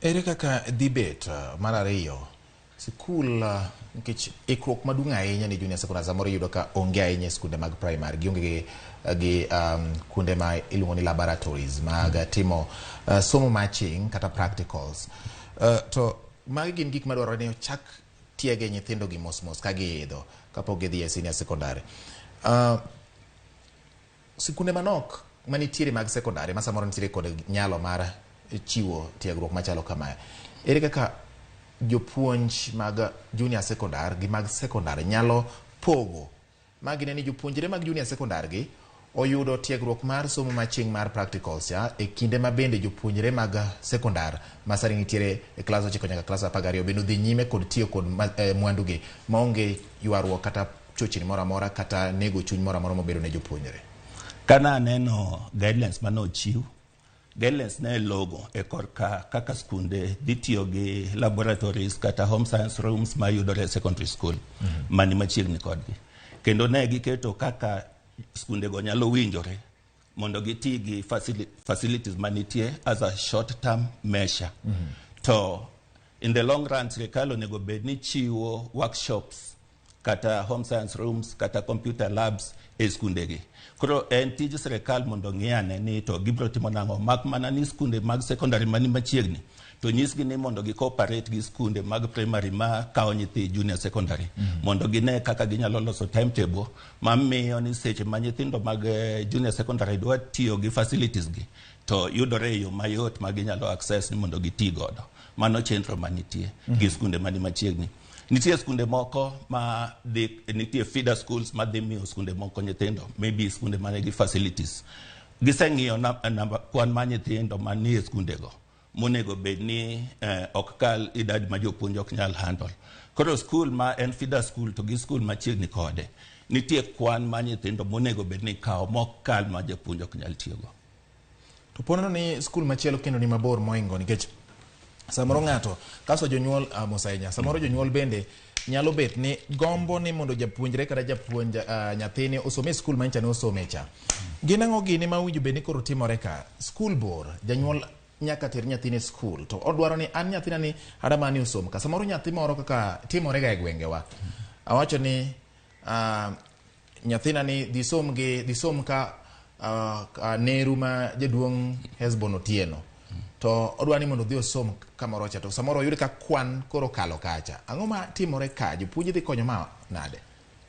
Ere kaka dhi bet mar ariyo sikul, nikech ikruok maduong' ahinya ni junior secondary samoro iyudo ka onge ahinya e skunde mag primary, gionge gi kuonde ma iluongo ni laboratories mag timo somo maching kata practicals, to magi gin gik madwarore ni ochak tiege nyithindo gi mos mos ka giidho kapok gidhi e senior secondary. Sikunde manok manitiere mag sekondari ma samoro nitiere kod nyalo mar chiwo tiegruok machalo kamae, ere kaka jopuonj mag junior secondary gi mag secondary nyalo pogo ma gineno ni jopuonjre mag junior secondary gi oyudo tiegruok mar somo maching mar practicals ya e kinde ma bende jopuonjre mag sekondar ma sani nitiere e klas 9 nyaka klas 12 bende odhi nyime kod tiyo kod mwandu gi maonge ywaruok kata chochni moro amora kata nego chuny moro amora mobedo ne jopuonjre? Kana aneno guidelines mane ochiw, guidelines ne logo e korka kaka skunde dhi tiyo gi laboratories kata home science rooms mayudore e secondary school mani machiegni kodgi, kendo ne giketo kaka skundego nyalo winjore mondo giti gi facilities manitie as a short term measure. To in the long run, sirikal onego bed ni chiwo workshops kata home science rooms kata computer labs e skundegi. Koro en tij sirikal mondo ng'i ane ni to gibiro timo nang'o, mak mana ni skunde mag secondary mani machiegni to nyisgi ni mondo gi cooperate gi skunde mag primary ma kawo nyithi junior secondary mondo gine kaka ginyalo loso timetable mamiyo ni seche ma nyithindo mag junior secondary dwa tiyo gi facilities gi to yudore e yo mayot ma ginyalo access ni mondo giti godo. Mano chenro manitie gi skunde mani machiegni. Nitie skunde moko ma dhi, nitie feeder schools ma dhi miyo skunde moko nyithindo, maybe skunde manigi facilities giseng'iyo namba kwan mar nyithindo manie skundego monego bed ni ok kal idadi ma jopuonj ok nyal handle. Koro skul ma en feeder school to gi skul machiegni kode nitie kwan mar nyithindo monego bed ni kawo mok kal ma japuonj ok nyal tiyogo. To ponono ni skul machielo kendo ni mabor moingo, nikech samoro ng'ato kaso jonyuol mos ahinya, samoro jonyuol bende nyalo bet ni gombo ni mondo japuonjre kata japuonj nyathini osom e skul manyicha ne osome cha. Gin ang'o gini ma owinjo bed ni koro timore ka skul bor, janyuol nyaka ter nyathine e skul to odwaro ni an nyathina ni adama ni osom ka samoro nyathi moro kaka timore ga e gwengewa, awacho ni nyathina ni dhi som gi dhi som ka neru ma jaduong' Hesbon Otieno, to odwa ni mondo odhi osom kamoro cha, to samoro oyud ka kwan koro kalo kacha. Ang'o ma timore ka? Jopuonj dhi konyo ma nade?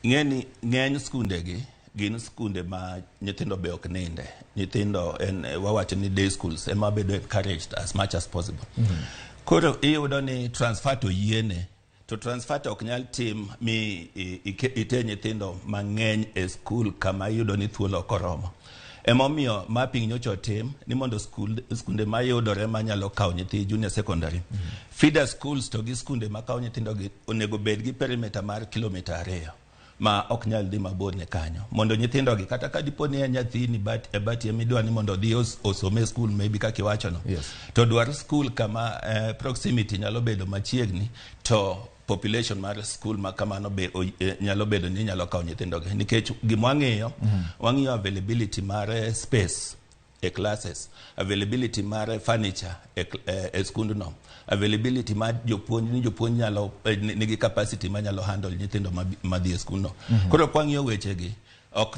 Ng'eni ng'eny skundegi gin skunde ma nyithindo be ok ninde. Nyithindo en wawacho ni day schools ema bedo encouraged as much as possible. Koro iyudo ni transfer to yiene, to transfer to ok nyal tim mi iter nyithindo mang'eny e skul kama iyudo ni thuolo ok oromo. Emomiyo mapping nyocha otim ni mondo skunde mayudore manyalo kawo nyithi junior secondary, feeder schools to gi skunde makawo nyithindo gi onego bed gi perimeter mar kilomita 2 ma ok nyal dhi mabor ne kanyo, mondo nyithindo gi kata ka dipo ni en nyathini but e but emidwa ni mondo odhi osom e skul, maybe kaka iwachono, to dwar skul kama proximity nyalo bedo machiegni, to population mar skul ma kamano be nyalo bedo ni nyalo kawo nyithindo gi, nikech gima wang'iyo, wang'iyo availability mar space e classes, availability mar furniture e skundno, availability mar jopuonj, ni jopuonj nyalo nigi capacity manyalo handle nyithindo madhi e skundno. Koro kwang'iyo wechegi, ok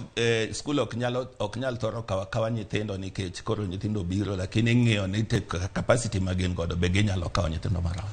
skul ok nyal thoro kawa kawa nyithindo nikech koro nyithindo biro, lakini ing'iyo ni capacity ma gin godo be ginyalo kawo nyithindo maromo.